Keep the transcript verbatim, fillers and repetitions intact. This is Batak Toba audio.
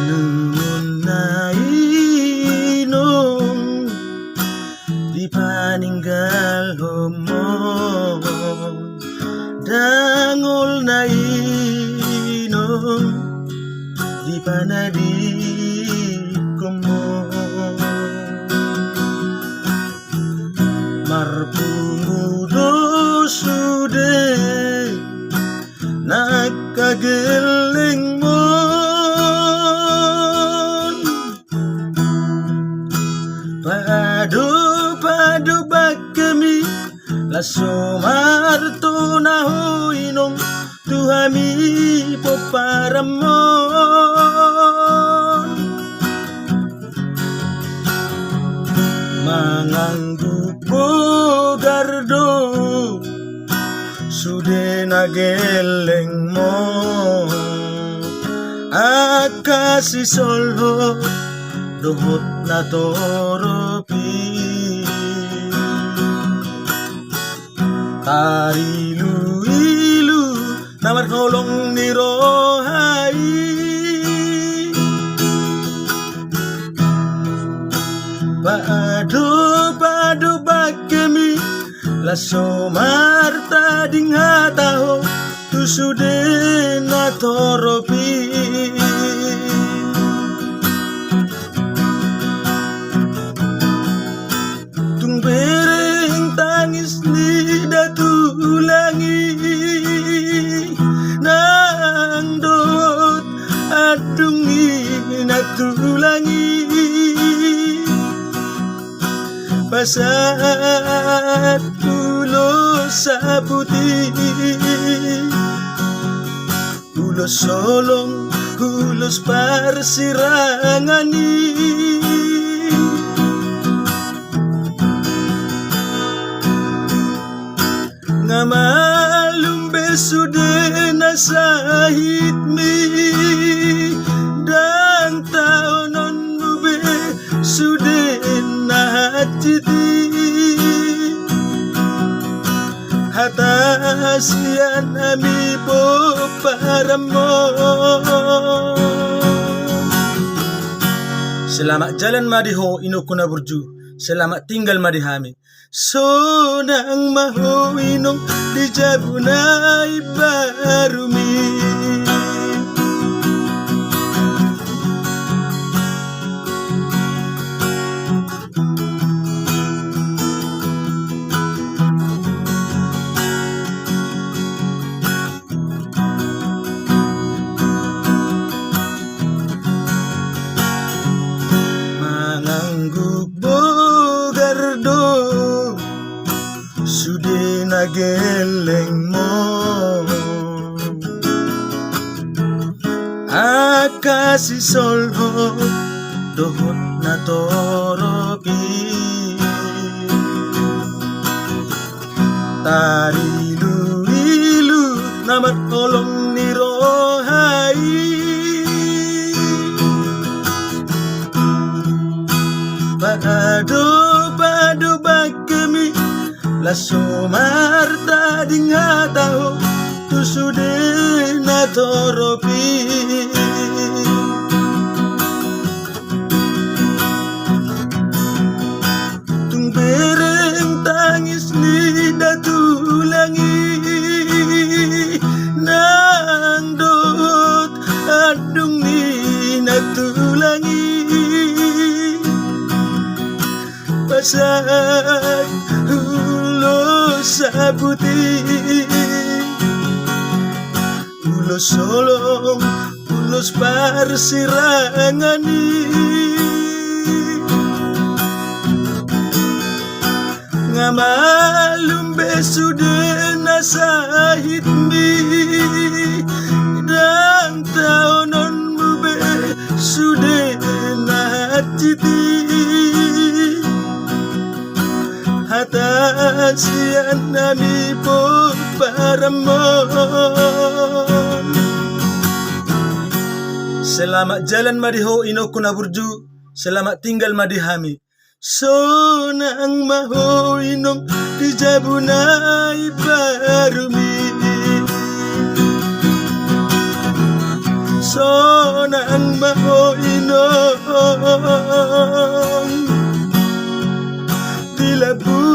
Lungun na inong dipaninggalhon ho, dangol na inong dipanadingkon ho. Marpungu do sude na angka gellengmon. Paado-paado bangkemi, laos so martona ho inong tu hami pomparanmon. Mangangguk bogar do sude na gellengmon, angka sisolhot dohot na torop i. Tarilu-ilu na marholong ni roha i. Paado-paado bangkemi, laos so martading hata ho tu sude na torop i. Tung bereng tangis ni da tulang i, nang dohot andung ni na tulang i. Pasahat ulos saput i, ulos holong, ulos parsirangan i. Nga malum be sude na sahitmi, ndang taononmu be sude na hansit i. Hata sian hami pomparanmon. Selamat jalan ma di ho inongku na burju. Selamat tinggal ma di hami. Sonang ma ho inong di jabu na imbarumi. Mangangguk bogar do sude na gellengmon, angka sisolhot dohot na torop i. Tarilu-ilu na marholong ni roha i. Paado-paado bangkemi, laos so martading hata ho tu sude na torop i. Tung bereng tangis ni da tulang i, nang dohot andung ni na tulang i. Pasahat ulos saput i, ulos holong, ulos parsirangan i. Nga malum be sude na sahitmi, ndang taononmu be sude na hansit i. Hata sian hami pomparanmon. Selamat jalan ma di ho inongku na burju. Selamat tinggal ma di hami. Sonang ma ho inong di jabu na imbaru mi. Sonang ma ho inong di labu